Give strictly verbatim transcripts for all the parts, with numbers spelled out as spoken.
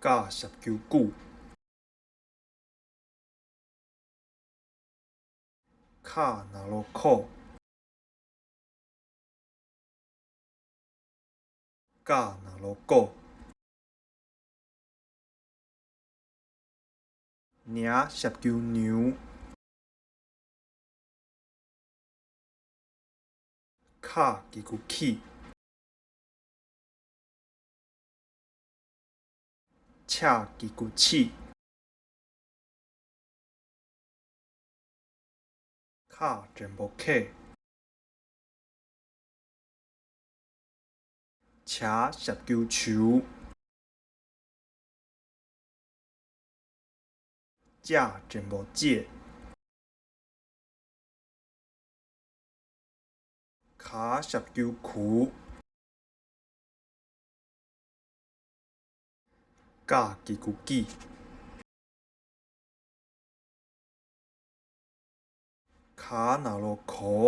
ཀ་ཞབས་ཀྱུ་ཀུ། ཁ་ན་རོ་ཁོ། ཀ་ན་རོ་ཀོ། ཉ་ཞབས་ཀྱུ་ཉུ། ཁ་གི་གུ་ཁི། ཆ་གི་གུ་ཆི། ཁ་འགྲེང་བུ་ཁེ། ཆ་ཞབས་ཀྱུ་ཆུ། ཅ་འགྲེང་བུ་ཅེ། ག་ཞབས་ཀྱུ་གུ། ག་གི་གུ་ཀི། ག་ན་རོ་གོ།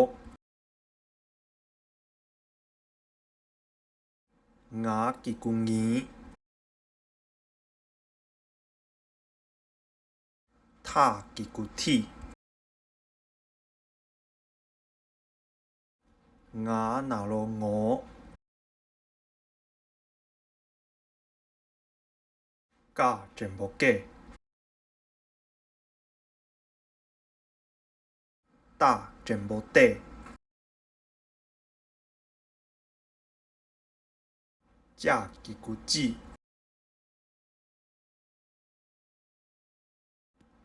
ང་གི་གུ་ངི། ཐ་གི་གུ་ཐི། ང་ན་རོ་ངོ། ཀ་འགྲེང་བུ་ཀེ། ཏ་འགྲེང་བུ་ཏེ། ཅ་གི་གུ་ཅི།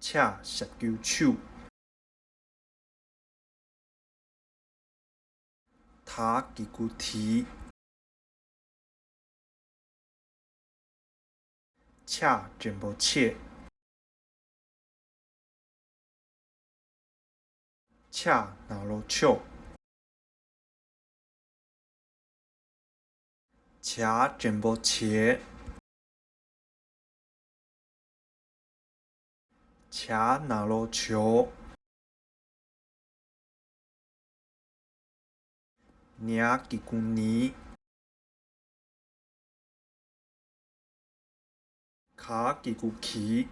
ཆ་ཞབས་ཀྱུ་ཆུ། ཐ་གི་གུ་ཐི། ཆ་འགྲེང་བུ་ཆེ། ཆ་ན་རོ་ཆོ། ཇ་འགྲེང་བུ་ཇེ། ཇ་ན་རོ་ཇོ། ཉ་གི་གུ་ཉི། ག་གི་གུ་གི།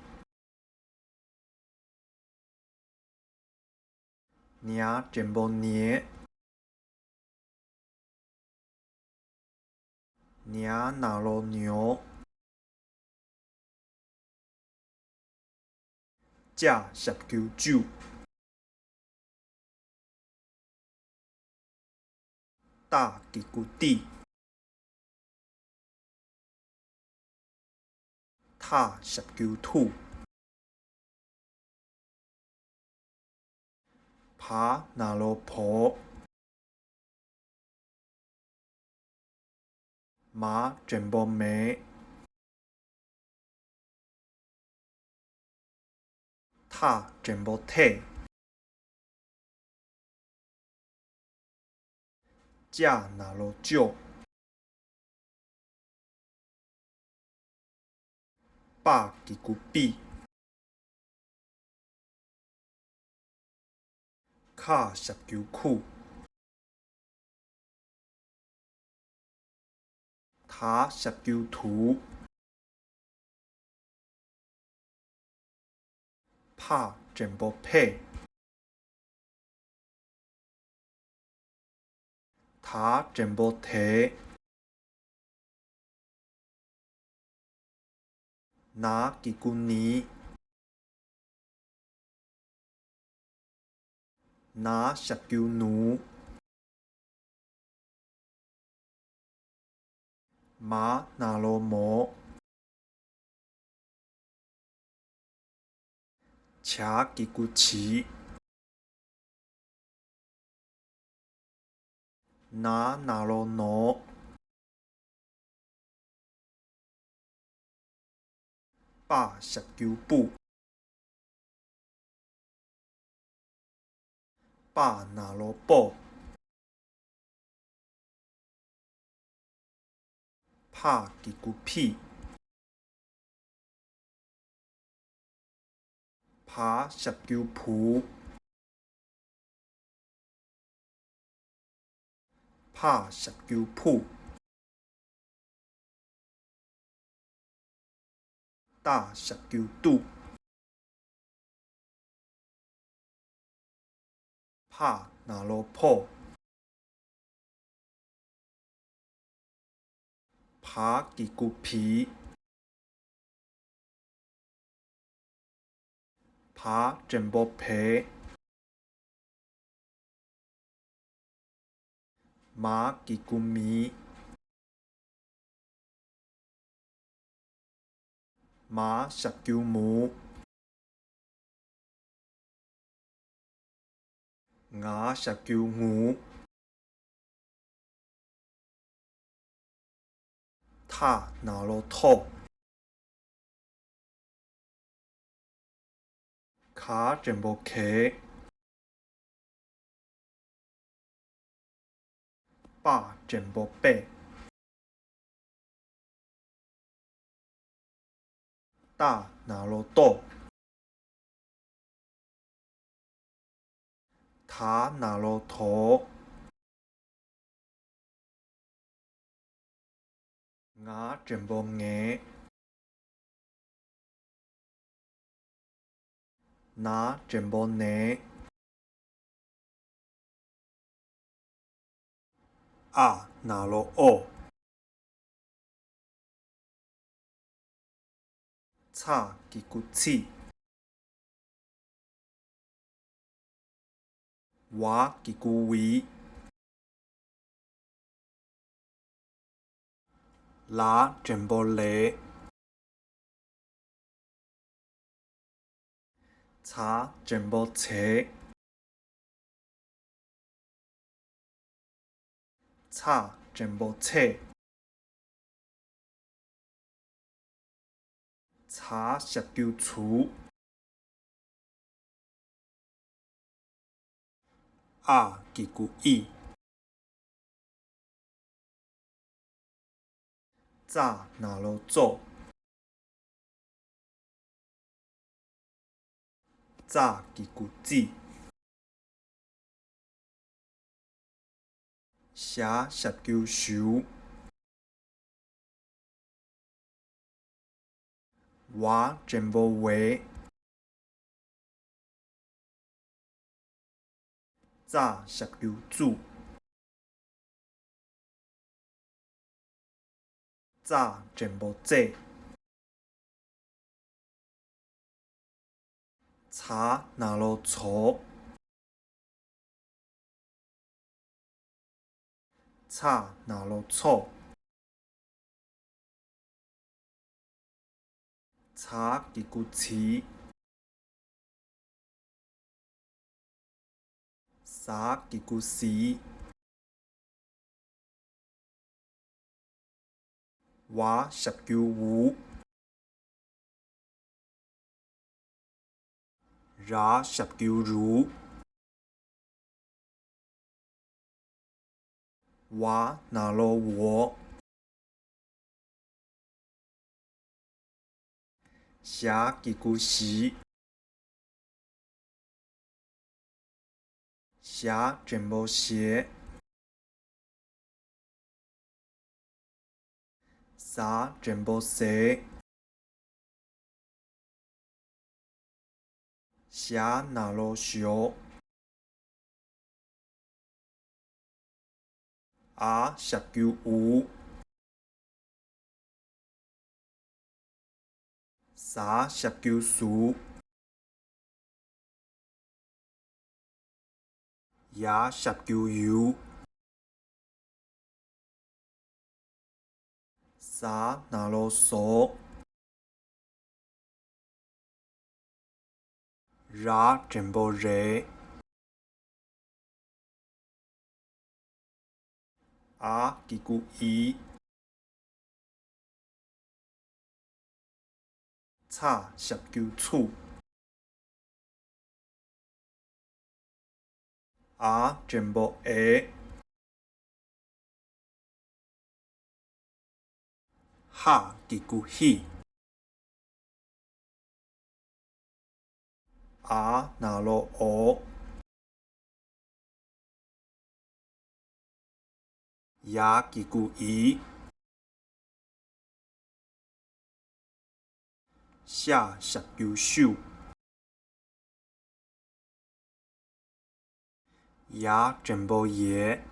ཉ་འགྲེང་བུ་ཉེ། ཉ་ན་རོ་ཉོ། ཅ་ཞབས་ཀྱུ་ཅུ། ཏ་གི་གུ་ཏི། ཐ་ཞབས་ཀྱུ་ཐུ། བ་ན་རོ་བོ། མ་འགྲེང་བུ་མེ། ཐ་འགྲེང་བུ་ཐེ། ཅ་ན་རོ་ཅོ། པ་གི་གུ་པི། ཁ་ཞབས་ཀྱུ་ཁུ། ཐ་ཞབས་ཀྱུ་ཐུ། ཕ་འགྲེང་བུ་ཕེ། ད་འགྲེང་བུ་དེ། ན་གི་གུ་ནི། ན་ཞབས་ཀྱུ་ནུ། མ་ན་རོ་མོ། ཇ་གི་གུ་ཇི། ན་ན་རོ་ནོ། པ་ཞབས་ཀྱུ་པུ། པ་ན་རོ་པོ། ཕ་གི་གུ་ཕི། བ་ཞབས་ཀྱུ་བུ། ཕ་ཞབས་ཀྱུ་ཕུ། ཏ་ཞབས་ཀྱུ་ཏུ། ཕ་ན་རོ་ཕོ། བ་གི་གུ་བི། བ་འགྲེང་བུ་བེ། མ་གི་གུ་མི། མ་ཞབས་ཀྱུ་མུ། ང་ཞབས་ཀྱུ་ངུ། ཐ་ན་རོ་ཐོ། ག་འགྲེང་བུ་གེ། པ་འགྲེང་བུ་པེ། ཏ་ན་རོ་ཏོ། ད་ན་རོ་དོ། ང་འགྲེང་བུ་ངེ། ན་འགྲེང་བུ་ནེ། ཨ་ན་རོ་ཨོ། ཚ་གི་གུ་ཚི། ཝ་གི་གུ་ཝི། ལ་འགྲེང་བུ་ལེ། ཚ་འགྲེང་བུ་ཚེ། ཚ་འགྲེང་བུ་ཚེ། ཚ་ཞབས་ཀྱུ་ཚུ། ཨ་གི་གུ་ཨི། ཙ་ན་རོ་ཙོ། ཙ་གི་གུ་ཙི། ཞ་ཞབས་ཀྱུ་ཞུ། ཝ་འགྲེང་བུ་ཝེ། ཙ་ཞབས་ཀྱུ་ཙུ། ཙ་འགྲེང་བུ་ཙེ། ཚ་ན་རོ་ཚོ། ཚ་ན་རོ་ཚོ། ཚ་གི་གུ་ཚི། ཟ་གི་གུ་ཟི། ཝ་ཞབས་ཀྱུ་ཝུ། ར་ཞབས་ཀྱུ་རུ། ཝ་ན་རོ་ཝོ། ཞ་གི་གུ་ཞི། ཞ་འགྲེང་བུ་ཞེ། ཟ་འགྲེང་བུ་ཟེ། ཞ་ན་རོ་ཞོ། ཨ་ཞབས་ཀྱུ་ཨུ། ཟ་ཞབས་ཀྱུ་ཟུ། ཡ་ཞབས་ཀྱུ་ཡུ། ཟ་ན་རོ་ཟོ། ར་འགྲེང་བུ་རེ། ཨ་གི་གུ་ཨི། ཚ་ཞབས་ཀྱུ་ཚུ། ཨ་འགྲེང་བུ་ཨེ། ཧ་གི་གུ་ཧི། ཨ་ན་རོ་ཨོ། ཡ་གི་གུ་ཡི། ཤ་ཞབས་ཀྱུ་ཤུ། ཡ་འགྲེང་བུ་ཡེ།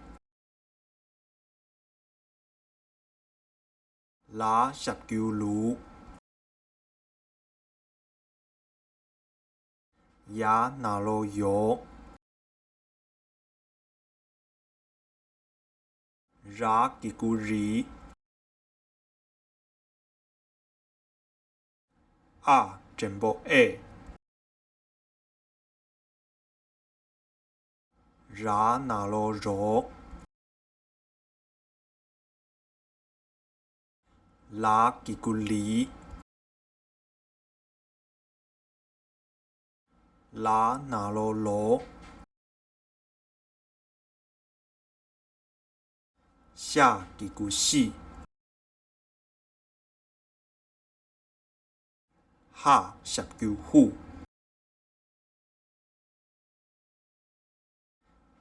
ལ་ཞབས་ཀྱུ་ལུ། ཡ་ན་རོ་ཡོ། ར་གི་གུ་རི། ཨ་འགྲེང་བུ་ཨེ། ར་ན་རོ་རོ། ལ་གི་གུ་ལི། ལ་ན་རོ་ལོ། ཤ་གི་གུ་ཤི། ཧ་ཞབས་ཀྱུ་ཧུ།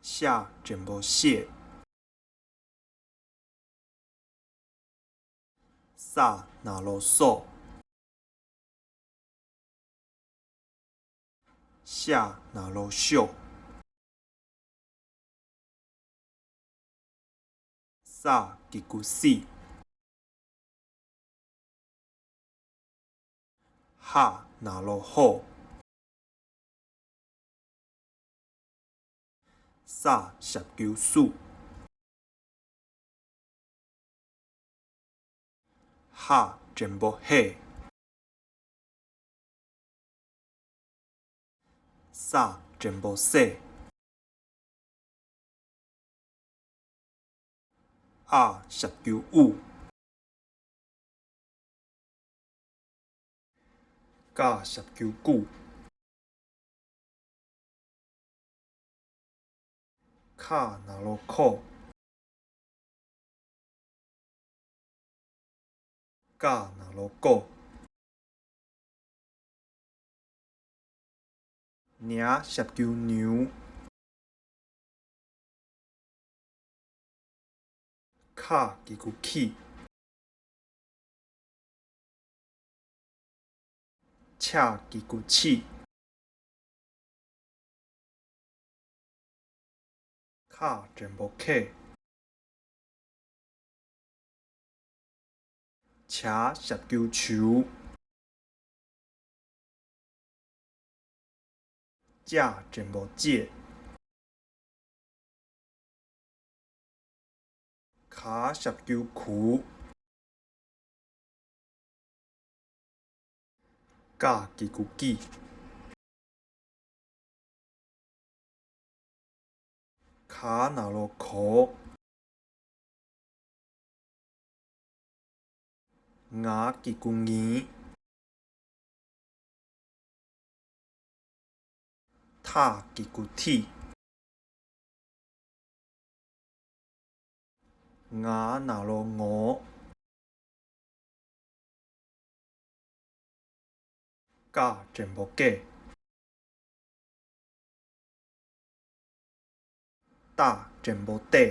ཤ་འགྲེང་བུ་ཤེ། ས་ན་རོ་སོ། ཤ་ན་རོ་ཤོ། ས་གི་གུ་སི། ཧ་ན་རོ་ཧོ། ས་ཞབས་ཀྱུ་སུ། ཧ་འགྲེང་བུ་ཧེ། ས་འགྲེང་བུ་སེ། ཨ་ཞབས་ཀྱུ་ཨུ། ཀ་ཞབས་ཀྱུ་ཀུ། ཁ་ན་རོ་ཁོ། ཀ་ན་རོ་ཀོ། ཉ་ཞབས་ཀྱུ་ཉུ། ཁ་གི་གུ་ཁི། ཆ་གི་གུ་ཆི། ཁ་འགྲེང་བུ་ཁེ། ཆ་ཞབས་ཀྱུ་ཆུ། ཅ་འགྲེང་བུ་ཅེ། ག་ཞབས་ཀྱུ་གུ། ག་གི་གུ་ཀི། ག་ན་རོ་གོ། ང་གི་གུ་ངི། ཐ་གི་གུ་ཐི། ང་ན་རོ་ངོ། ཀ་འགྲེང་བུ་ཀེ། ཏ་འགྲེང་བུ་ཏེ།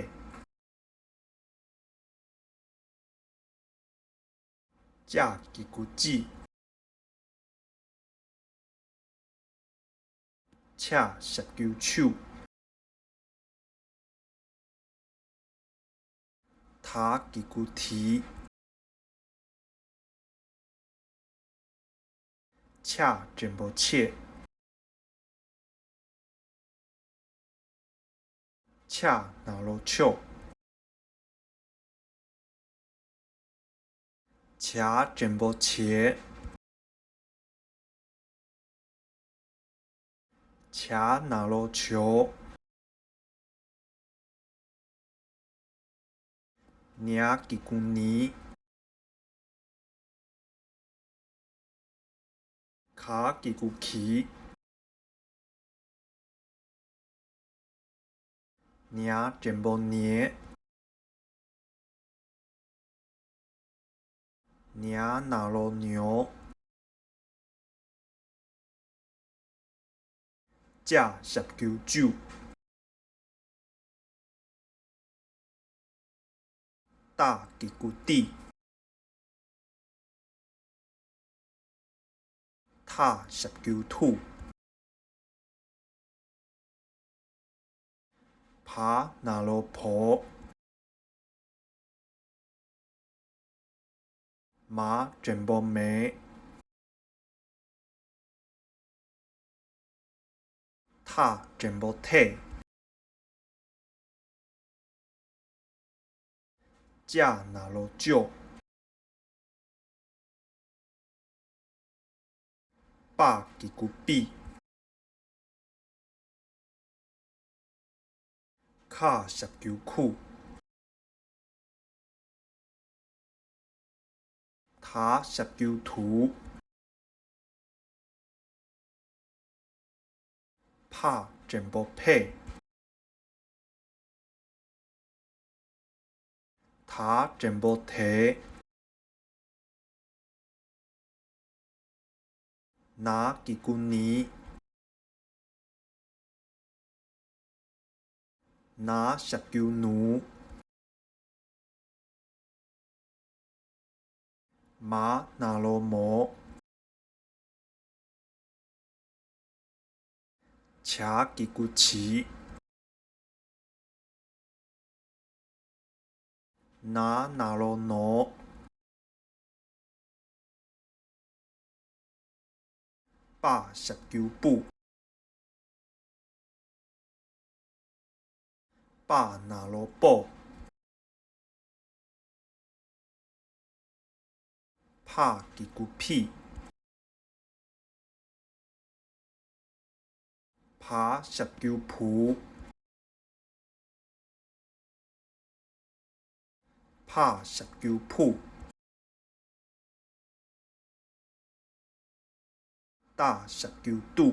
ཅ་གི་གུ་ཅི། ཆ་ཞབས་ཀྱུ་ཆུ། ཐ་གི་གུ་ཐི། ཆ་འགྲེང་བུ་ཆེ། ཆ་ན་རོ་ཆོ། ཇ་འགྲེང་བུ་ཇེ། ཇ་ན་རོ་ཇོ། ཉ་གི་གུ་ཉི། ག་གི་གུ་གི། ཉ་འགྲེང་བུ་ཉེ། ཉ་ན་རོ་ཉོ། ཅ་ཞབས་ཀྱུ་ཅུ། ཏ་གི་གུ་ཏི། ཐ་ཞབས་ཀྱུ་ཐུ། བ་ན་རོ་བོ། མ་འགྲེང་བུ་མེ། ཐ་འགྲེང་བུ་ཐེ། ཅ་ན་རོ་ཅོ། པ་གི་གུ་པི། ཁ་ཞབས་ཀྱུ་ཁུ། ཐ་ཞབས་ཀྱུ་ཐུ། ཕ་འགྲེང་བུ་ཕེ། ད་འགྲེང་བུ་དེ། ན་གི་གུ་ནི། ན་ཞབས་ཀྱུ་ནུ། མ་ན་རོ་མོ། ཇ་གི་གུ་ཇི། ན་ན་རོ་ནོ། པ་ཞབས་ཀྱུ་པུ། པ་ན་རོ་པོ། ཕ་གི་གུ་ཕི། བ་ཞབས་ཀྱུ་བུ། ཕ་ཞབས་ཀྱུ་ཕུ། ཏ་ཞབས་ཀྱུ་ཏུ།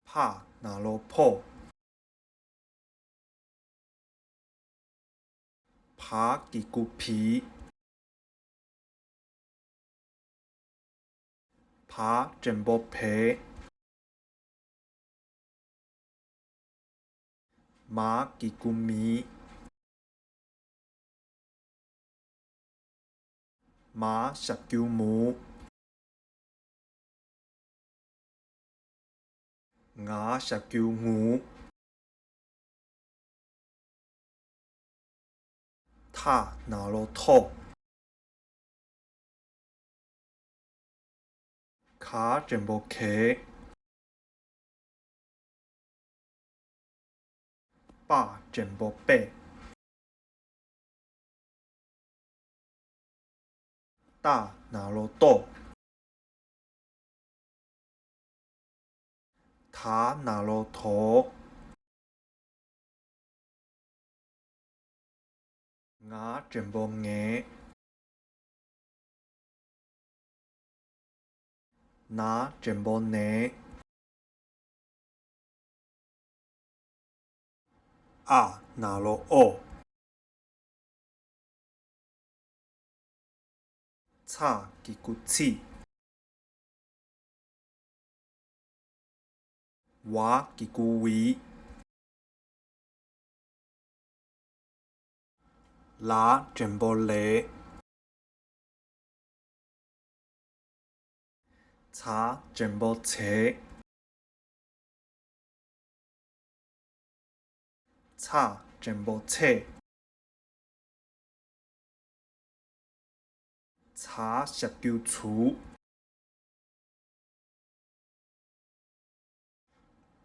ཕ་ན་རོ་ཕོ། བ་གི་གུ་བི། བ་འགྲེང་བུ་བེ། མ་གི་གུ་མི། མ་ཞབས་ཀྱུ་མུ། ང་ཞབས་ཀྱུ་ངུ། ཐ་ན་རོ་ཐོ། ག་འགྲེང་བུ་གེ། པ་འགྲེང་བུ་པེ། ཏ་ན་རོ་ཏོ། ད་ན་རོ་དོ། ང་འགྲེང་བུ་ངེ། ན་འགྲེང་བུ་ནེ། ཨ་ན་རོ་ཨོ། ཚ་གི་གུ་ཚི། ཝ་གི་གུ་ཝི། ལ་འགྲེང་བུ་ལེ། ཚ་འགྲེང་བུ་ཚེ། ཚ་འགྲེང་བུ་ཚེ། ཚ་ཞབས་ཀྱུ་ཚུ།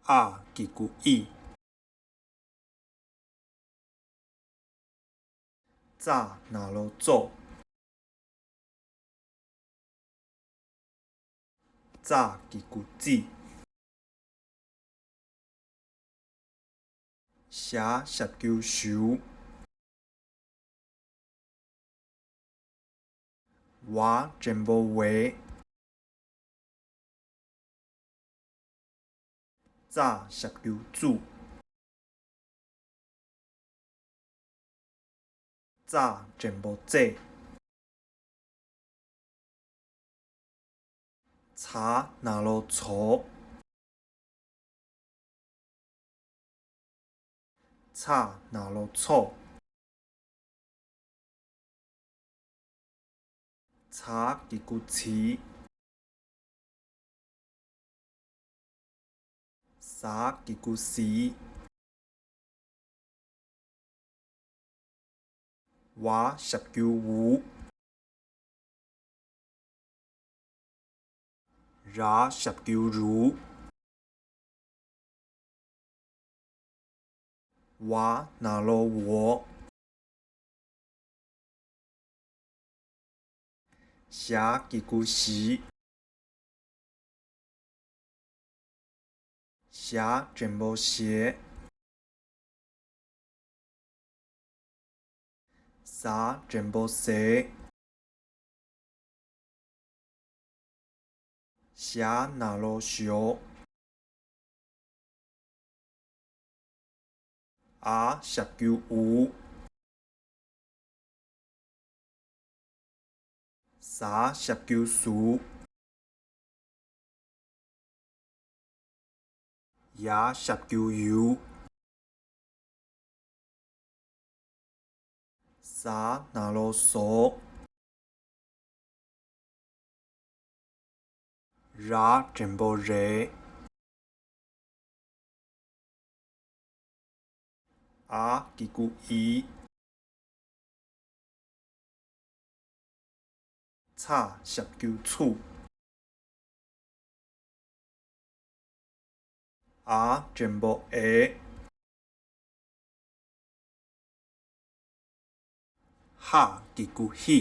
ཨ་གི་གུ་ཨི། ཙ་ན་རོ་ཙོ། ཙ་གི་གུ་ཙི། ཞ་ཞབས་ཀྱུ་ཞུ། ཝ་འགྲེང་བུ་ཝེ། ཙ་ཞབས་ཀྱུ་ཙུ། ཙ་འགྲེང་བུ་ཙེ། ཚ་ན་རོ་ཚོ། ཚ་ན་རོ་ཚོ། ཚ་གི་གུ་ཚི། ཟ་གི་གུ་ཟི། ཝ་ཞབས་ཀྱུ་ཝུ། ར་ཞབས་ཀྱུ་རུ། ཝ་ན་རོ་ཝོ། ཞ་གི་གུ་ཞི། ཞ་འགྲེང་བུ་ཞེ། ཟ་འགྲེང་བུ་ཟེ། ཞ་ན་རོ་ཞོ། ཨ་ཞབས་ཀྱུ་ཨུ། ཟ་ཞབས་ཀྱུ་ཟུ། ཡ་ཞབས་ཀྱུ་ཡུ། ཟ་ན་རོ་ཟོ། ར་འགྲེང་བུ་རེ། ཨ་གི་གུ་ཨི། ཚ་ཞབས་ཀྱུ་ཚུ། ཨ་འགྲེང་བུ་ཨེ། ཧ་གི་གུ་ཧི།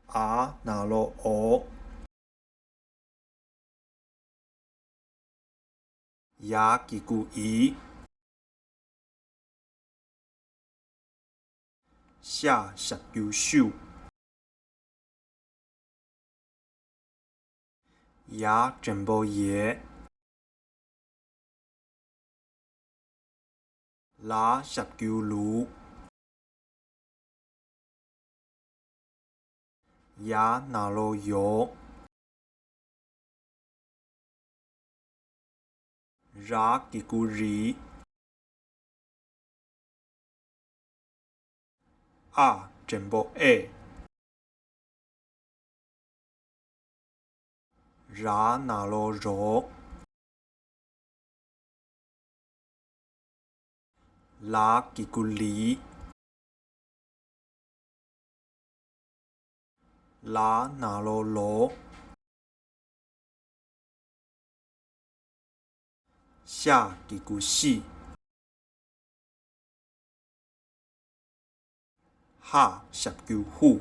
ཨ་ན་རོ་ཨོ། ཡ་གི་གུ་ཡི། ཤ་ཞབས་ཀྱུ་ཤུ། ཡ་འགྲེང་བུ་ཡེ། ལ་ཞབས་ཀྱུ་ལུ། ཡ་ན་རོ་ཡོ། ར་གི་གུ་རི། ཨ་འགྲེང་བུ་ཨེ། ར་ན་རོ་རོ། ལ་གི་གུ་ལི། ལ་ན་རོ་ལོ། ཤ་གི་གུ་ཤི། ཧ་ཞབས་ཀྱུ་ཧུ།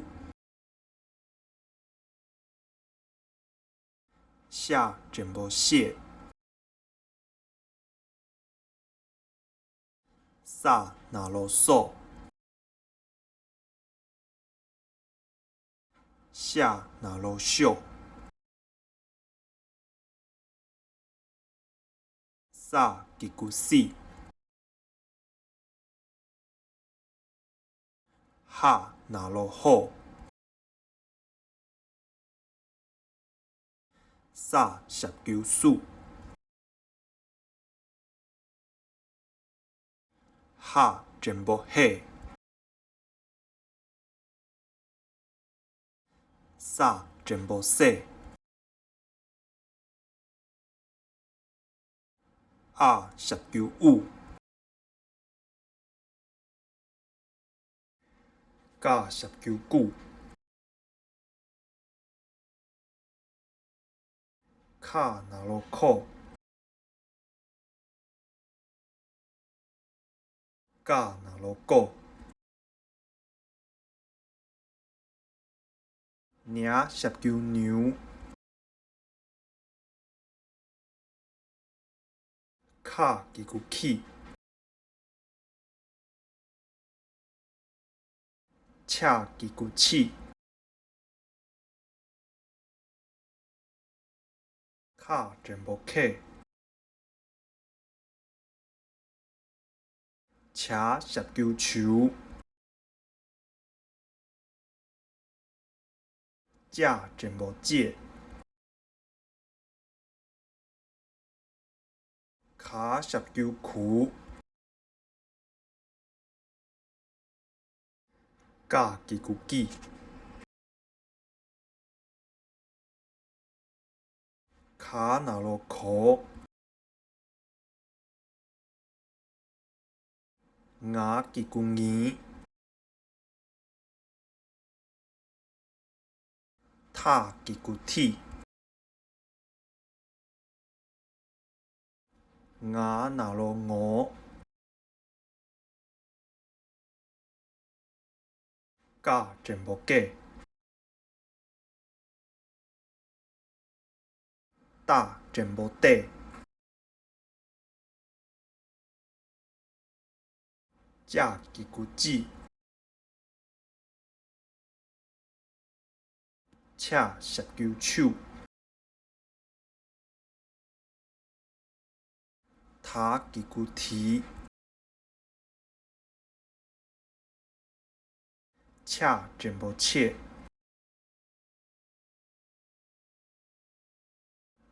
ཤ་འགྲེང་བུ་ཤེ། ས་ན་རོ་སོ། ཤ་ན་རོ་ཤོ། ས་གི་གུ་སི། ཧ་ན་རོ་ཧོ། ས་ཞབས་ཀྱུ་སུ། ཧ་འགྲེང་བུ་ཧེ། ས་འགྲེང་བུ་སེ། ཨ་ཞབས་ཀྱུ་ཨུ། ཀ་ཞབས་ཀྱུ་ཀུ། ཁ་ན་རོ་ཁོ། ཀ་ན་རོ་ཀོ། ཉ་ཞབས་ཀྱུ་ཉུ། ཁ་གི་གུ་ཁི། ཆ་གི་གུ་ཆི། ཁ་འགྲེང་བུ་ཁེ། ཆ་ཞབས་ཀྱུ་ཆུ། ཅ་འགྲེང་བུ་ཅེ། ཁ་ཞབས་ཀྱུ་ཁུ། ཀ་གི་གུ་ཀི། ཁ་ན་རོ་ཁོ། ང་གི་གུ་ངི། ཐ་གི་གུ་ཐི། ང་ན་རོ་ངོ། ཀ་འགྲེང་བུ་ཀེ། ཏ་འགྲེང་བུ་ཏེ། ཅ་གི་གུ་ཅི། ཆ་ཞབས་ཀྱུ་ཆུ། ད་གི་གུ་དི། ཆ་འགྲེང་བུ་ཆེ།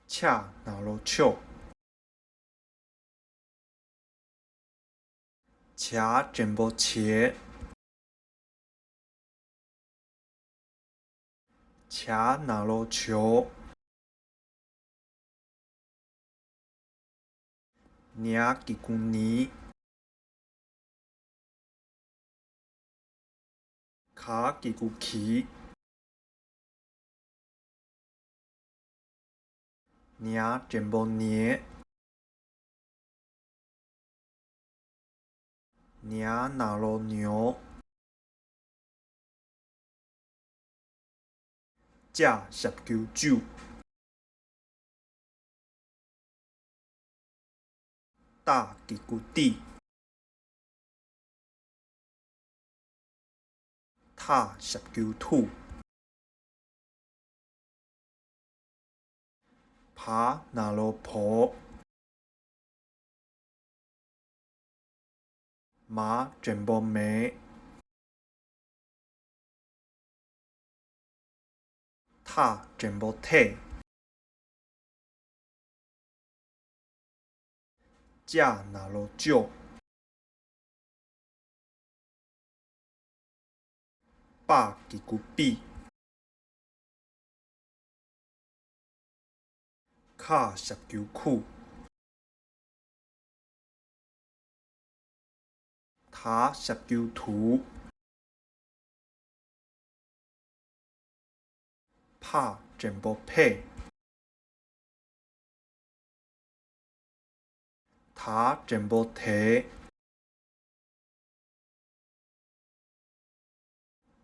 ཆ་ན་རོ་ཆོ། ཇ་འགྲེང་བུ་ཇེ། ཇ་ན་རོ་ཇོ། ཉ་གི་གུ་ཉི། ག་གི་གུ་གི། ཉ་འགྲེང་བུ་ཉེ། ཉ་ན་རོ་ཉོ། ཅ་ཞབས་ཀྱུ་ཅུ། ཏ་གི་གུ་ཏི། ཐ་ཞབས་ཀྱུ་ཐུ། བ་ན་རོ་བོ། མ་འགྲེང་བུ་མེ། ཐ་འགྲེང་བུ་ཐེ། ཅ་ན་རོ་ཅོ། པ་གི་གུ་པི། ཁ་ཞབས་ཀྱུ་ཁུ། ད་ཞབས་ཀྱུ་དུ། ཕ་འགྲེང་བུ་ཕེ། ད་འགྲེང་བུ་དེ།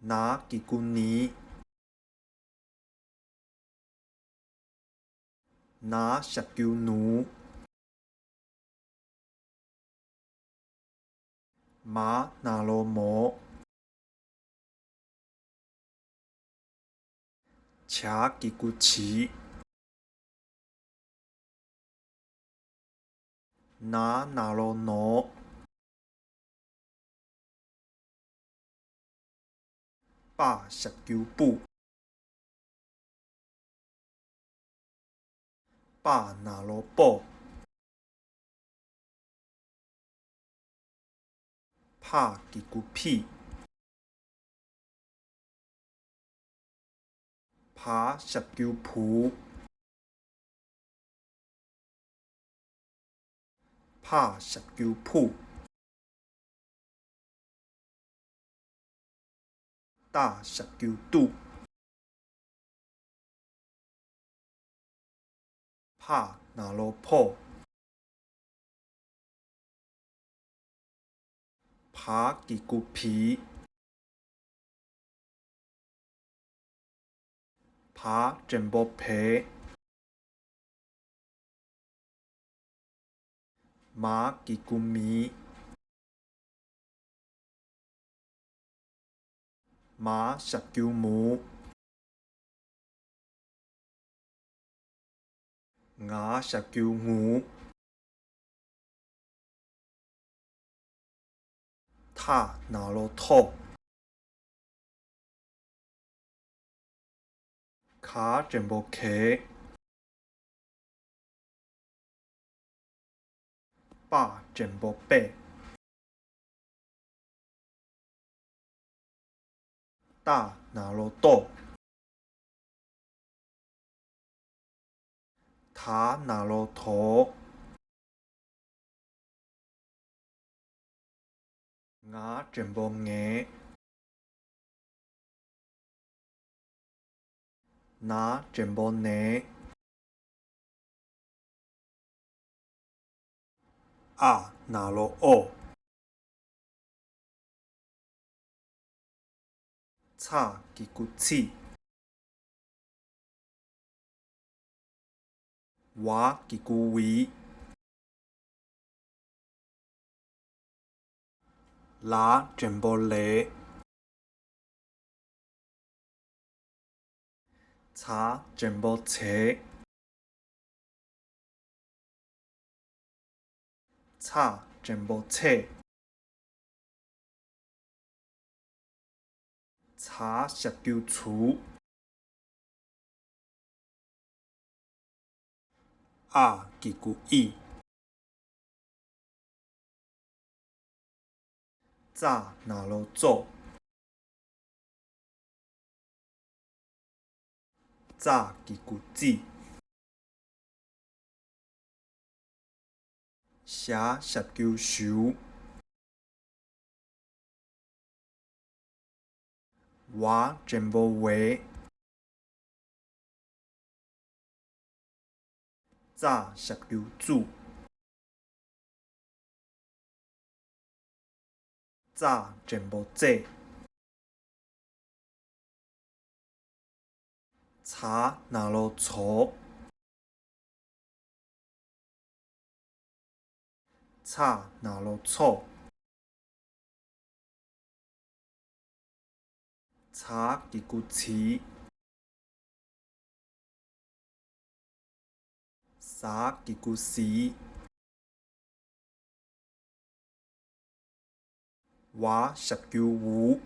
ན་གི་གུ་ནི། ན་ཞབས་ཀྱུ་ནུ། མ་ན་རོ་མོ། ཇ་གི་གུ་ཇི། ན་ན་རོ་ནོ། པ་ཞབས་ཀྱུ་པུ། པ་ན་རོ་པོ། ཕ་གི་གུ་ཕི། བ་ཞབས་ཀྱུ་བུ། ཕ་ཞབས་ཀྱུ་ཕུ། ཏ་ཞབས་ཀྱུ་ཏུ། ཕ་ན་རོ་ཕོ། བ་གི་གུ་བི། བ་འགྲེང་བུ་བེ། མ་གི་གུ་མི། མ་ཞབས་ཀྱུ་མུ། ང་ཞབས་ཀྱུ་ངུ། ཐ་ན་རོ་ཐོ། ག་འགྲེང་བུ་གེ། པ་འགྲེང་བུ་པེ། ཏ་ན་རོ་ཏོ། ད་ན་རོ་དོ། ང་འགྲེང་བུ་ངེ། ན་འགྲེང་བུ་ནེ། ཨ་ན་རོ་ཨོ། ཚ་གི་གུ་ཚི། ཝ་གི་གུ་ཝི། ལ་འགྲེང་བུ་ལེ། ཚ་འགྲེང་བུ་ཚེ། ཚ་འགྲེང་བུ་ཚེ། ཚ་ཞབས་ཀྱུ་ཚུ། ཨ་གི་གུ་ཨི། ཙ་ན་རོ་ཙོ། ཙ་གི་གུ་ཙི། ཞ་ཞབས་ཀྱུ་ཞུ། ཝ་འགྲེང་བུ་ཝེ། ཙ་ཞབས་ཀྱུ་ཙུ། ཙ་འགྲེང་བུ་ཙེ། ཚ་ན་རོ་ཚོ། ཚ་ན་རོ་ཚོ། ཚ་གི་གུ་ཚི། ཟ་གི་གུ་ཟི། ཝ་ཞབས་ཀྱུ་ཝུ།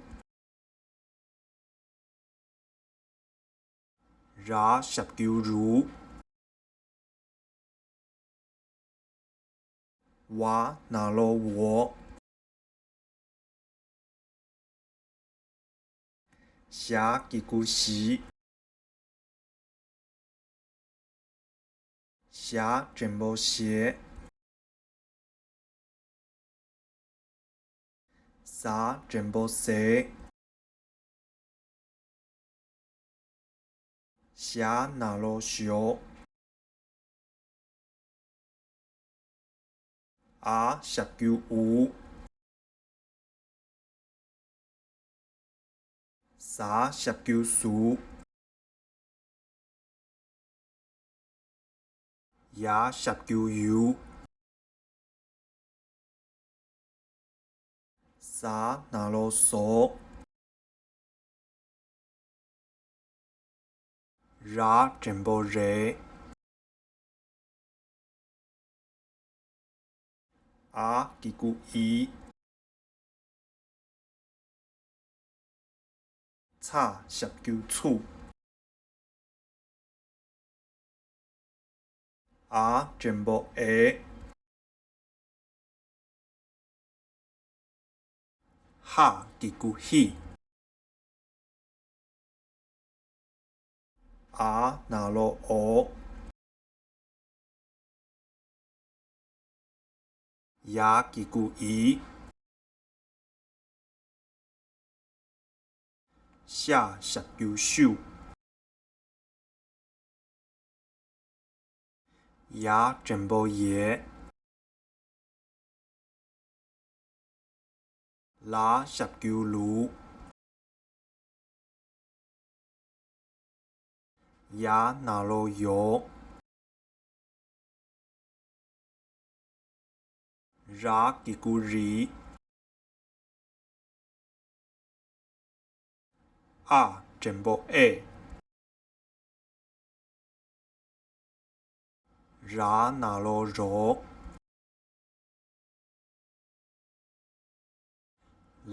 ར་ཞབས་ཀྱུ་རུ། ཝ་ན་རོ་ཝོ། ཞ་གི་གུ་ཞི། ཞ་འགྲེང་བུ་ཞེ། ཟ་འགྲེང་བུ་ཟེ། ཞ་ན་རོ་ཞོ། ཨ་ཞབས་ཀྱུ་ཨུ། ཟ་ཞབས་ཀྱུ་ཟུ། ཡ་ཞབས་ཀྱུ་ཡུ། ཟ་ན་རོ་ཟོ། ར་འགྲེང་བུ་རེ། ཨ་གི་གུ་ཨི། ཚ་ཞབས་ཀྱུ་ཚུ། ཨ་འགྲེང་བུ་ཨེ། ཧ་གི་གུ་ཧི། ཨ་ན་རོ་ཨོ། ཡ་གི་གུ་ཡི། ཤ་ཞབས་ཀྱུ་ཤུ། ཡ་འགྲེང་བུ་ཡེ། ལ་ཞབས་ཀྱུ་ལུ། ཡ་ན་རོ་ཡོ། ར་གི་གུ་རི། ཨ་འགྲེང་བུ་ཨེ། ར་ན་རོ་རོ།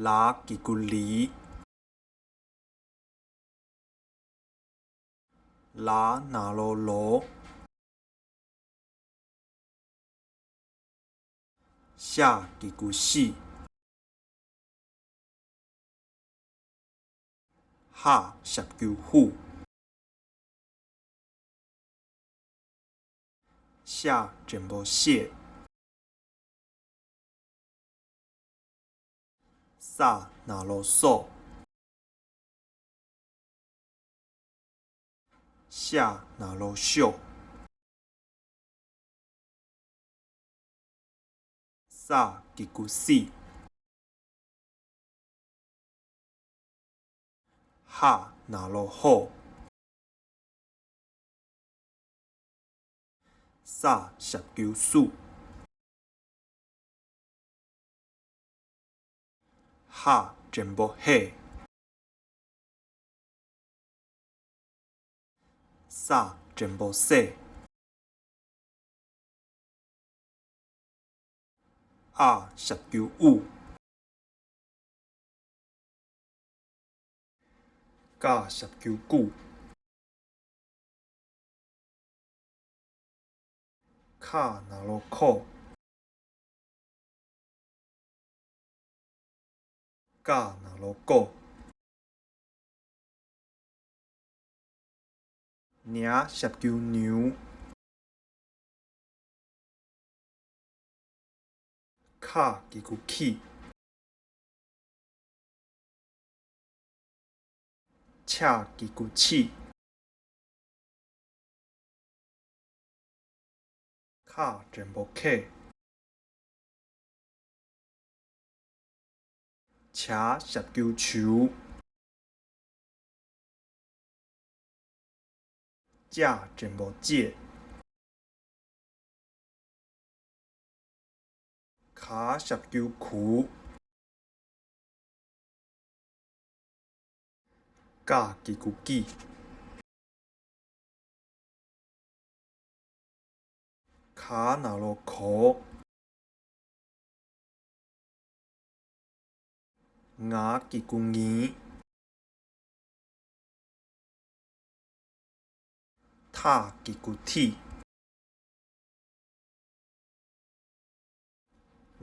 ལ་གི་གུ་ལི། ལ་ན་རོ་ལོ། ཤ་གི་གུ་ཤི། ཧ་ཞབས་ཀྱུ་ཧུ། ཤ་འགྲེང་བུ་ཤེ། ས་ན་རོ་སོ། ཤ་ན་རོ་ཤོ། ས་གི་གུ་སི། ཧ་ན་རོ་ཧོ། ས་ཞབས་ཀྱུ་སུ། ཧ་འགྲེང་བུ་ཧེ། ས་འགྲེང་བུ་སེ། ཨ་ཞབས་ཀྱུ་ཨུ། ཀ་ཞབས་ཀྱུ་ཀུ། ཁ་ན་རོ་ཁོ། ཀ་ན་རོ་ཀོ། ཉ་ཞབས་ཀྱུ་ཉུ། ཁ་གི་གུ་ཁི། ཆ་གི་གུ་ཆི། ཁ་འགྲེང་བུ་ཁེ། ཆ་ཞབས་ཀྱུ་ཆུ། ཅ་འགྲེང་བུ་ཅེ། ག་ཞབས་ཀྱུ་གུ། ག་གི་གུ་ཀི། ག་ན་རོ་གོ། ང་གི་གུ་ངི། ཐ་གི་གུ་ཐི།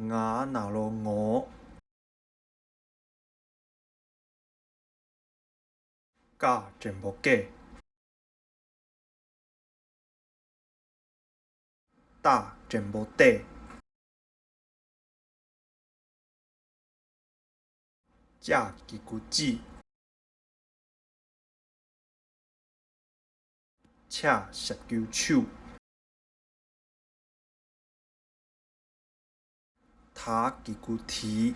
ང་ན་རོ་ངོ། ཀ་འགྲེང་བུ་ཀེ། ཏ་འགྲེང་བུ་ཏེ། ཅ་གི་གུ་ཅི། ཆ་ཞབས་ཀྱུ་ཆུ། ད་གི་གུ་དི།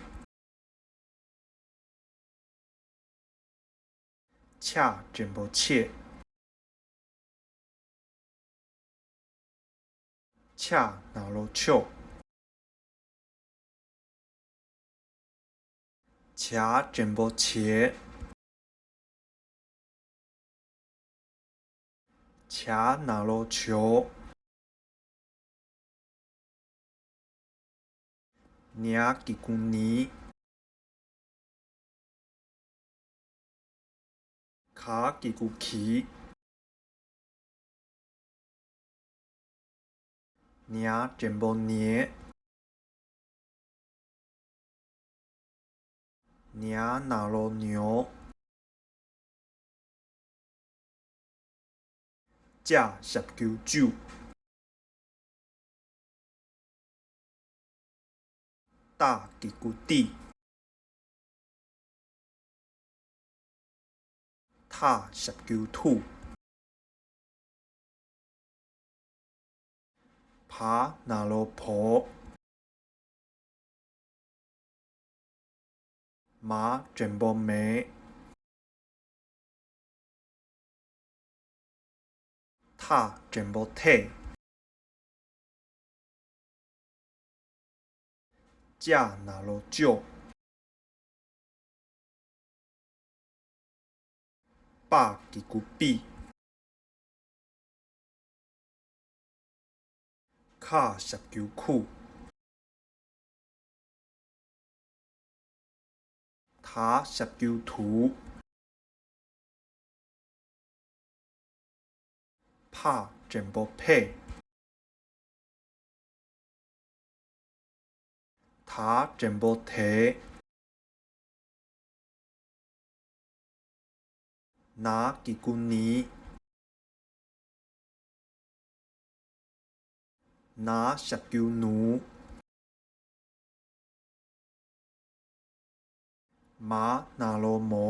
ཆ་འགྲེང་བུ་ཆེ། ཆ་ན་རོ་ཆོ། ཇ་འགྲེང་བུ་ཇེ། ཇ་ན་རོ་ཇོ། ཉ་གི་གུ་ཉི། ག་གི་གུ་གི། ཉ་འགྲེང་བུ་ཉེ། ཉ་ན་རོ་ཉོ། ཅ་ཞབས་ཀྱུ་ཅུ། ཏ་གི་གུ་ཏི། ཐ་ཞབས་ཀྱུ་ཐུ། བ་ན་རོ་བོ། མ་འགྲེང་བུ་མེ། ཐ་འགྲེང་བུ་ཐེ། ཅ་ན་རོ་ཅོ། པ་གི་གུ་པི། ཁ་ཞབས་ཀྱུ་ཁུ། ད་ཞབས་ཀྱུ་དུ། ཕ་འགྲེང་བུ་ཕེ། ད་འགྲེང་བུ་དེ། ན་གི་གུ་ནི། ན་ཞབས་ཀྱུ་ནུ། མ་ན་རོ་མོ།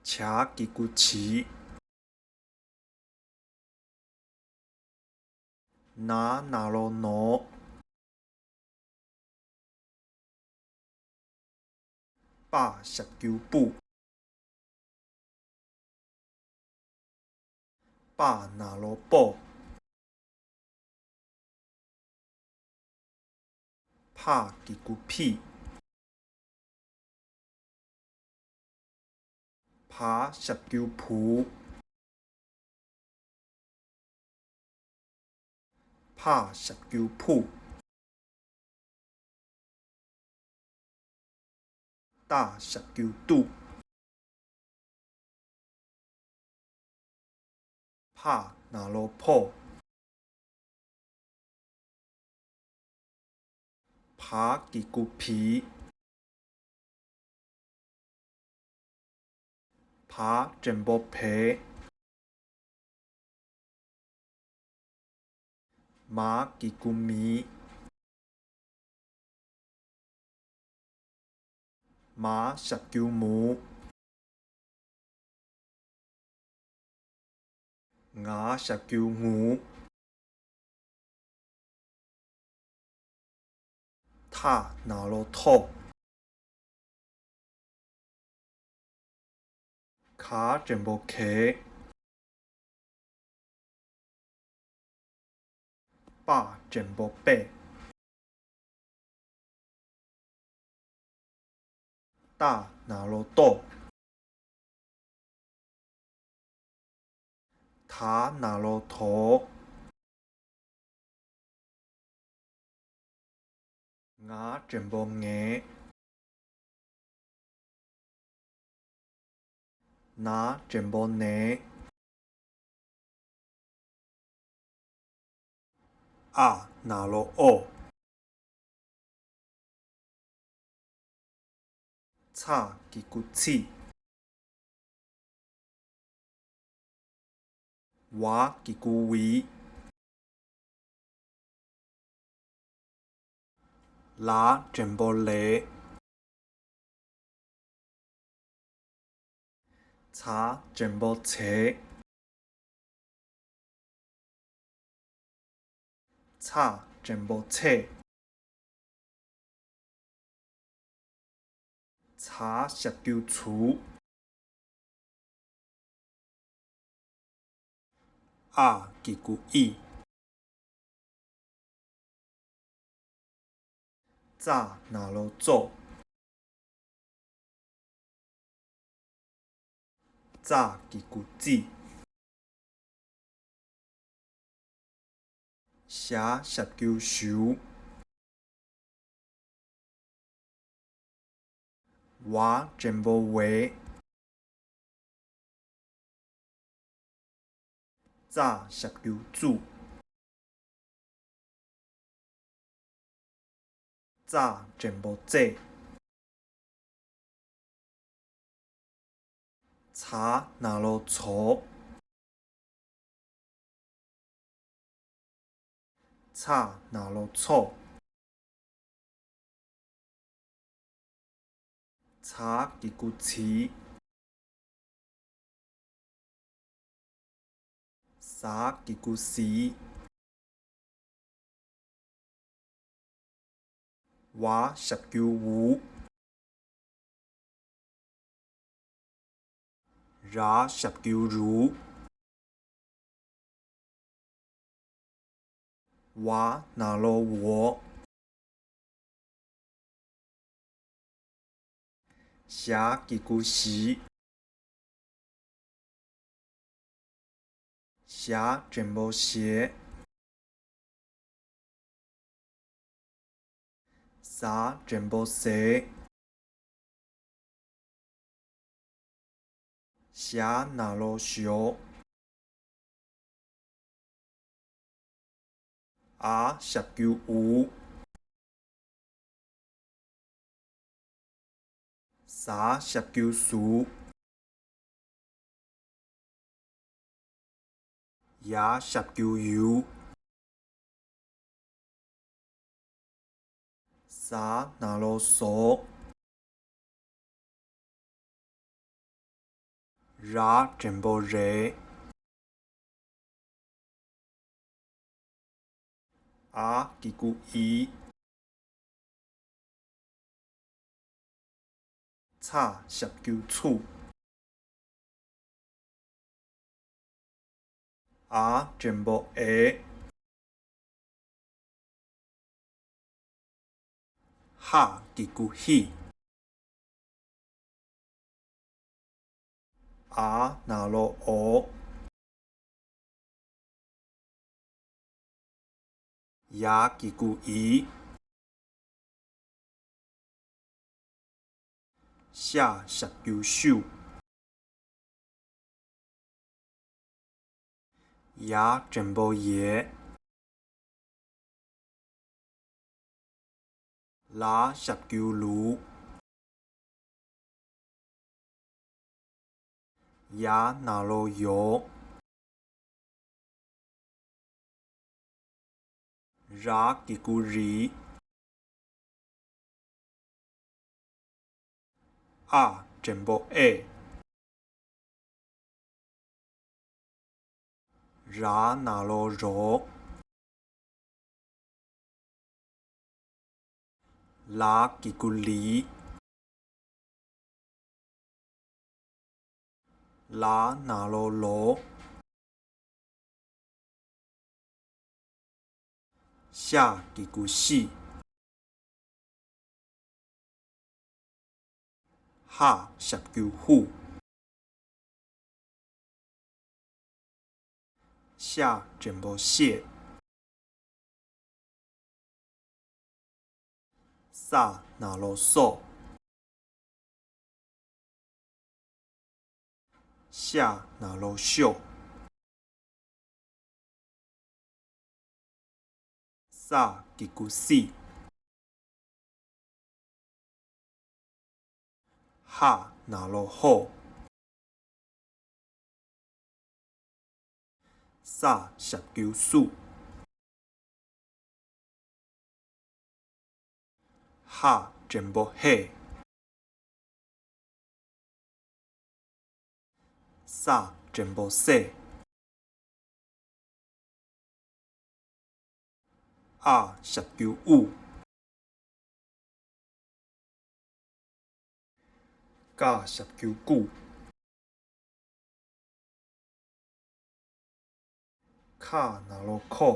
ཇ་གི་གུ་ཇི། ན་ན་རོ་ནོ། པ་ཞབས་ཀྱུ་པུ། པ་ན་རོ་པོ། ཕ་གི་གུ་ཕི། བ་ཞབས་ཀྱུ་བུ། ཕ་ཞབས་ཀྱུ་ཕུ། ཏ་ཞབས་ཀྱུ་ཏུ། ཕ་ན་རོ་ཕོ། བ་གི་གུ་བི། བ་འགྲེང་བུ་བེ། མ་གི་གུ་མི། མ་ཞབས་ཀྱུ་མུ། ང་ཞབས་ཀྱུ་ངུ། ཐ་ན་རོ་ཐོ། ག་འགྲེང་བུ་གེ། པ་འགྲེང་བུ་པེ། ཏ་ན་རོ་ཏོ། ད་ན་རོ་དོ། ང་འགྲེང་བུ་ངེ། ན་འགྲེང་བུ་ནེ། ཨ་ན་རོ་ཨོ། ཚ་གི་གུ་ཚི། ཝ་གི་གུ་ཝི། ལ་འགྲེང་བུ་ལེ། ཚ་འགྲེང་བུ་ཚེ། ཚ་འགྲེང་བུ་ཚེ། ཚ་ཞབས་ཀྱུ་ཚུ། ཨ་གི་གུ་ཨི། ཙ་ན་རོ་ཙོ། ཙ་གི་གུ་ཙི། ཞ་ཞབས་ཀྱུ་ཞུ། ཝ་འགྲེང་བུ་ཝེ། ཙ་ཞབས་ཀྱུ་ཙུ། ཙ་འགྲེང་བུ་ཙེ། ཚ་ན་རོ་ཚོ། ཚ་ན་རོ་ཚོ། ཚ་གི་གུ་ཚི། ཟ་གི་གུ་ཟི། ཝ་ཞབས་ཀྱུ་ཝུ། ར་ཞབས་ཀྱུ་རུ། ཝ་ན་རོ་ཝོ། ཞ་གི་གུ་ཞི། ཞ་འགྲེང་བུ་ཞེ། ཟ་འགྲེང་བུ་ཟེ། ཞ་ན་རོ་ཞོ། ཨ་ཞབས་ཀྱུ་ཨུ། ཟ་ཞབས་ཀྱུ་ཟུ། ཡ་ཞབས་ཀྱུ་ཡུ། ཟ་ན་རོ་ཟོ། ར་འགྲེང་བུ་རེ། ཨ་གི་གུ་ཨི། ཚ་ཞབས་ཀྱུ་ཚུ། ཨ་འགྲེང་བུ་ཨེ། ཧ་གི་གུ་ཧི། ཨ་ན་རོ་ཨོ། ཡ་གི་གུ་ཡི། ཤ་ཞབས་ཀྱུ་ཤུ། ཡ་འགྲེང་བུ་ཡེ། ལ་ཞབས་ཀྱུ་ལུ། ཡ་ན་རོ་ཡོ། ར་གི་གུ་རི། ཨ་འགྲེང་བུ་ཨེ། ར་ན་རོ་རོ། ལ་གི་གུ་ལི། ལ་ན་རོ་ལོ། ཤ་གི་གུ་ཤི། ཧ་ཞབས་ཀྱུ་ཧུ། ཤ་འགྲེང་བུ་ཤེ། ས་ན་རོ་སོ། ཤ་ན་རོ་ཤོ། ས་གི་གུ་སི། ཧ་ན་རོ་ཧོ། ས་ཞབས་ཀྱུ་སུ། ཧ་འགྲེང་བུ་ཧེ། ས་འགྲེང་བུ་སེ། ཨ་ཞབས་ཀྱུ་ཨུ། ཀ་ཞབས་ཀྱུ་ཀུ། ཁ་ན་རོ་ཁོ།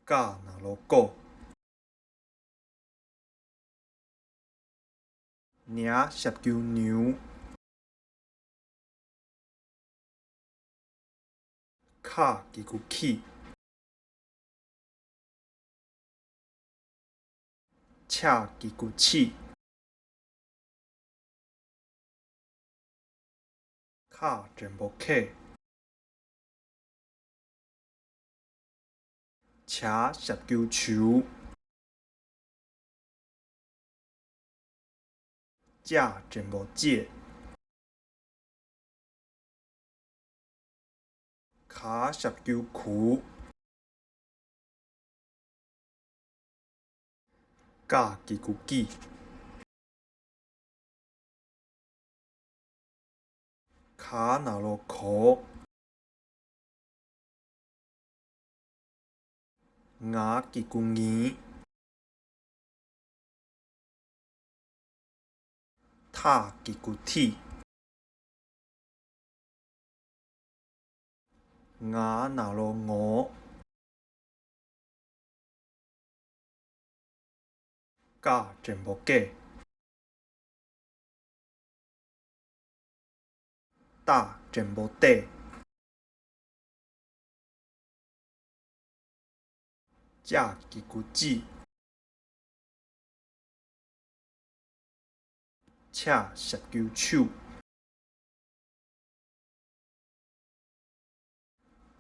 ཀ་ན་རོ་ཀོ། ཉ་ཞབས་ཀྱུ་ཉུ། ཁ་གི་གུ་ཁི། ཆ་གི་གུ་ཆི། ཁ་འགྲེང་བུ་ཁེ། ཆ་ཞབས་ཀྱུ་ཆུ། ཅ་འགྲེང་བུ་ཅེ། ག་ཞབས་ཀྱུ་གུ། ག་གི་གུ་ཀི། ག་ན་རོ་གོ། ང་གི་གུ་ངི། ཐ་གི་གུ་ཐི། ང་ན་རོ་ངོ། ཀ་འགྲེང་བུ་ཀེ། ཏ་འགྲེང་བུ་ཏེ། ཅ་གི་གུ་ཅི། ཆ་ཞབས་ཀྱུ་ཆུ།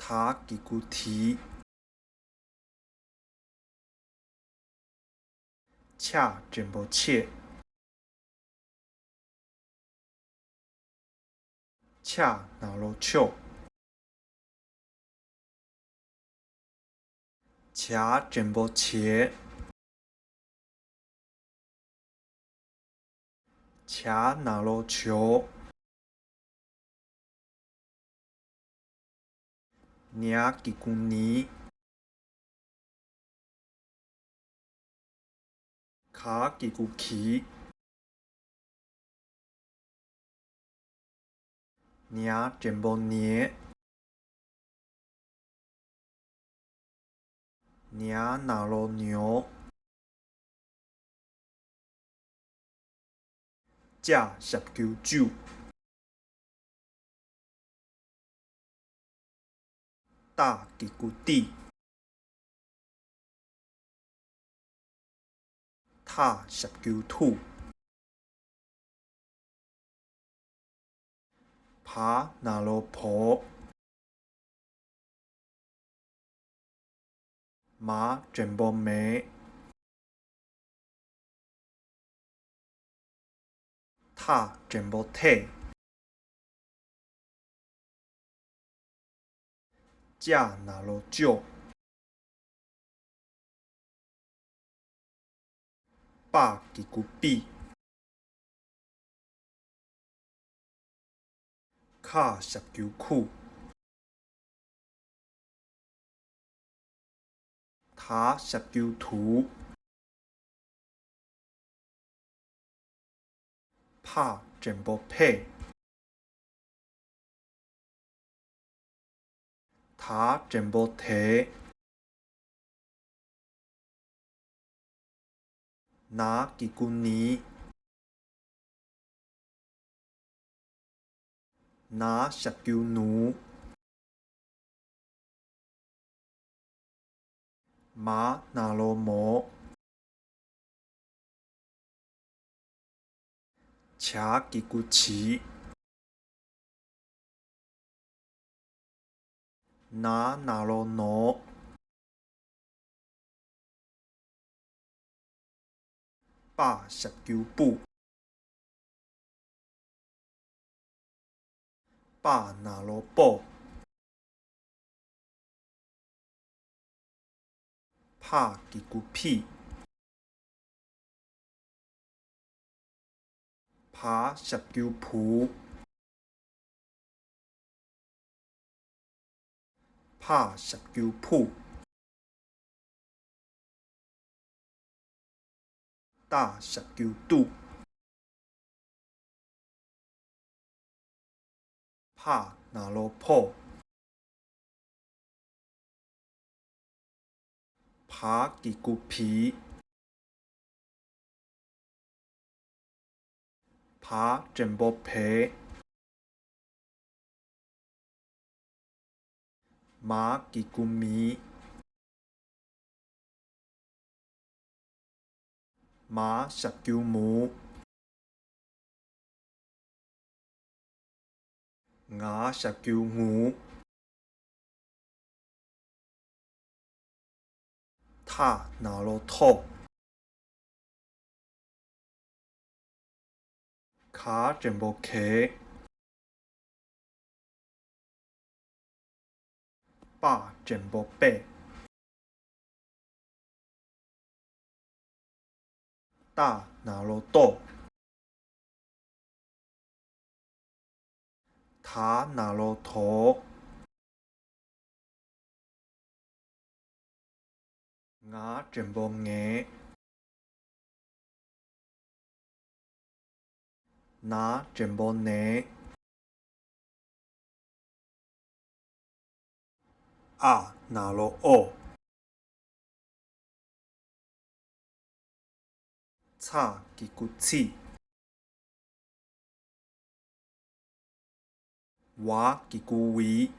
ཐ་གི་གུ་ཐི། ཆ་འགྲེང་བུ་ཆེ། ཆ་ན་རོ་ཆོ། ཇ་འགྲེང་བུ་ཇེ། ཇ་ན་རོ་ཇོ། ཉ་གི་གུ་ཉི། ག་གི་གུ་གི། ཉ་འགྲེང་བུ་ཉེ། ཉ་ན་རོ་ཉོ། ཅ་ཞབས་ཀྱུ་ཅུ། ཏ་གི་གུ་ཏི། ཐ་ཞབས་ཀྱུ་ཐུ། བ་ན་རོ་བོ། མ་འགྲེང་བུ་མེ། ཐ་འགྲེང་བུ་ཐེ། ཅ་ན་རོ་ཅོ། པ་གི་གུ་པི། ཁ་ཞབས་ཀྱུ་ཁུ། ད་ཞབས་ཀྱུ་དུ། ཕ་འགྲེང་བུ་ཕེ། ད་འགྲེང་བུ་དེ། ན་གི་གུ་ནི། ན་ཞབས་ཀྱུ་ནུ། མ་ན་རོ་མོ། ཇ་གི་གུ་ཇི། ན་ན་རོ་ནོ། པ་ཞབས་ཀྱུ་པུ། པ་ན་རོ་པོ། ཕ་གི་གུ་ཕི། བ་ཞབས་ཀྱུ་བུ། ཕ་ཞབས་ཀྱུ་ཕུ། ཏ་ཞབས་ཀྱུ་ཏུ། ཕ་ན་རོ་ཕོ། བ་གི་གུ་བི། བ་འགྲེང་བུ་བེ། མ་གི་གུ་མི། མ་ཞབས་ཀྱུ་མུ། ང་ཞབས་ཀྱུ་ངུ། ཐ་ན་རོ་ཐོ། ག་འགྲེང་བུ་གེ། པ་འགྲེང་བུ་པེ། ཏ་ན་རོ་ཏོ། ད་ན་རོ་དོ། ང་འགྲེང་བུ་ངེ། ན་འགྲེང་བུ་ནེ། ཨ་ན་རོ་ཨོ། ཚ་གི་གུ་ཚི། ཝ་གི་གུ་ཝི།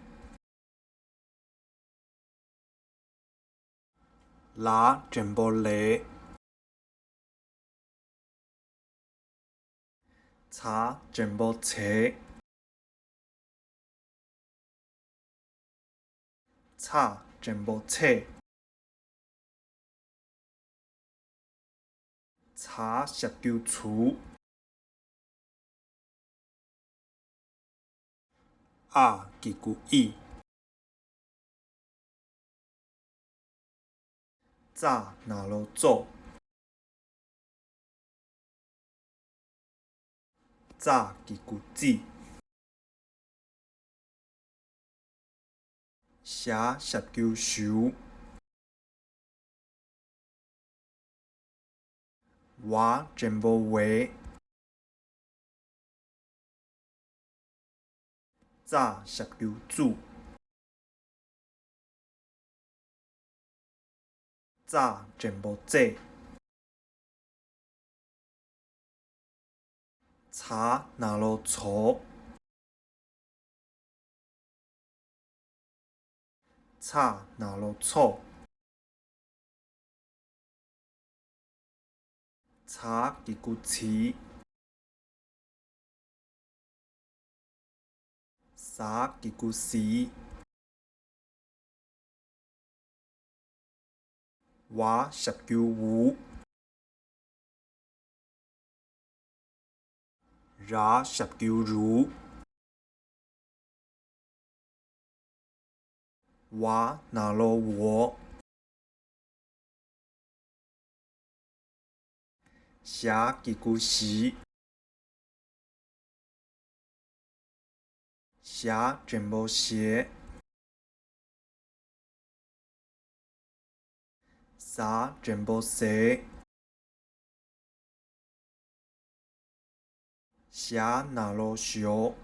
ལ་འགྲེང་བུ་ལེ། ཚ་འགྲེང་བུ་ཚེ། ཚ་འགྲེང་བུ་ཚེ། ཚ་ཞབས་ཀྱུ་ཚུ། ཨ་གི་གུ་ཨི། ཙ་ན་རོ་ཙོ། ཙ་གི་གུ་ཙི། ཞ་ཞབས་ཀྱུ་ཞུ། ཝ་འགྲེང་བུ་ཝེ། ཙ་ཞབས་ཀྱུ་ཙུ། ཙ་འགྲེང་བུ་ཙེ། ཚ་ན་རོ་ཚོ། ཚ་ན་རོ་ཚོ། ཛ་གི་གུ་ཛི། ཟ་གི་གུ་ཟི། ཝ་ཞབས་ཀྱུ་ཝུ། ར་ཞབས་ཀྱུ་རུ། ཝ་ན་རོ་ཝོ། ཞ་གི་གུ་ཞི། ཞ་འགྲེང་བུ་ཞེ། ཟ་འགྲེང་བུ་ཟེ། ཞ་ན་རོ་ཞོ།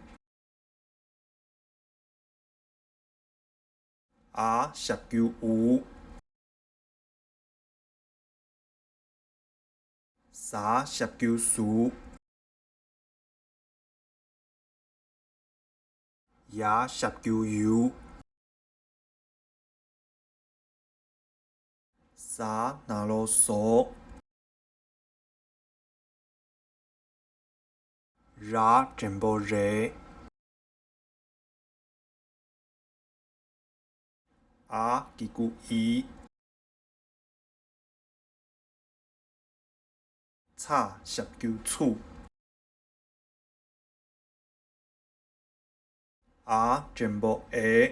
ཨ་ཞབས་ཀྱུ་ཨུ། ཟ་ཞབས་ཀྱུ་ཟུ། ཡ་ཞབས་ཀྱུ་ཡུ། ཟ་ན་རོ་ཟོ། ར་འགྲེང་བུ་རེ། ཨ་གི་གུ་ཨི། ཚ་ཞབས་ཀྱུ་ཚུ། ཨ་འགྲེང་བུ་ཨེ།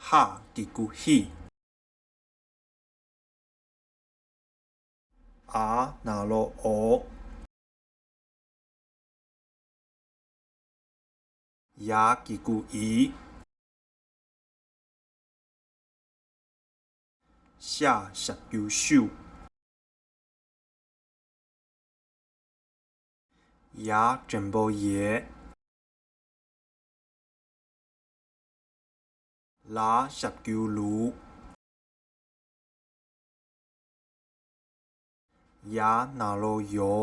ཧ་གི་གུ་ཧི། ཨ་ན་རོ་ཨོ། ཡ་གི་གུ་ཡི། ཤ་ཞབས་ཀྱུ་ཤུ། ཡ་འགྲེང་བུ་ཡེ། ལ་ཞབས་ཀྱུ་ལུ། ཡ་ན་རོ་ཡོ།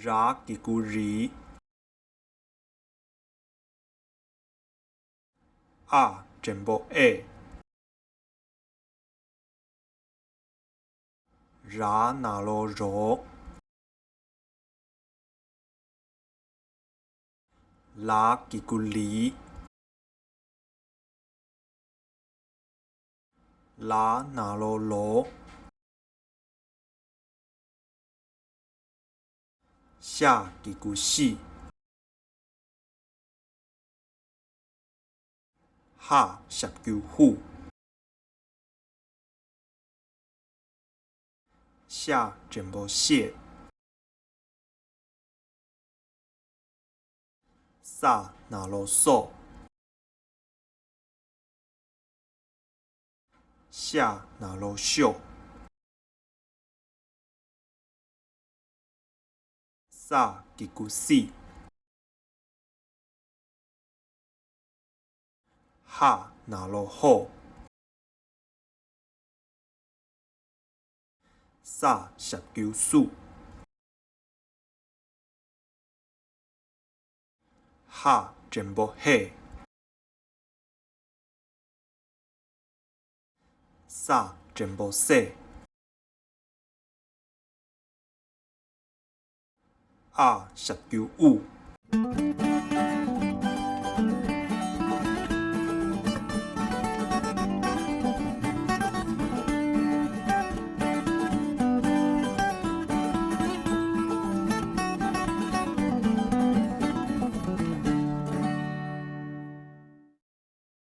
ར་གི་གུ་རི། ཨ་འགྲེང་བུ་ཨེ། ར་ན་རོ་རོ། ལ་གི་གུ་ལི། ལ་ན་རོ་ལོ། ཤ་གི་གུ་ཤི། ཧ་ཞབས་ཀྱུ་ཧུ། ཤ་འགྲེང་བུ་ཤེ། ས་ན་རོ་སོ། ཤ་ན་རོ་ཤོ། ས་གི་གུ་སི། ཧ་ན་རོ་ཧོ། ས་ཞབས་ཀྱུ་སུ། ཧ་འགྲེང་བུ་ཧེ། ས་འགྲེང་བུ་སེ། ཨ་ཞབས་ཀྱུ་ཨུ།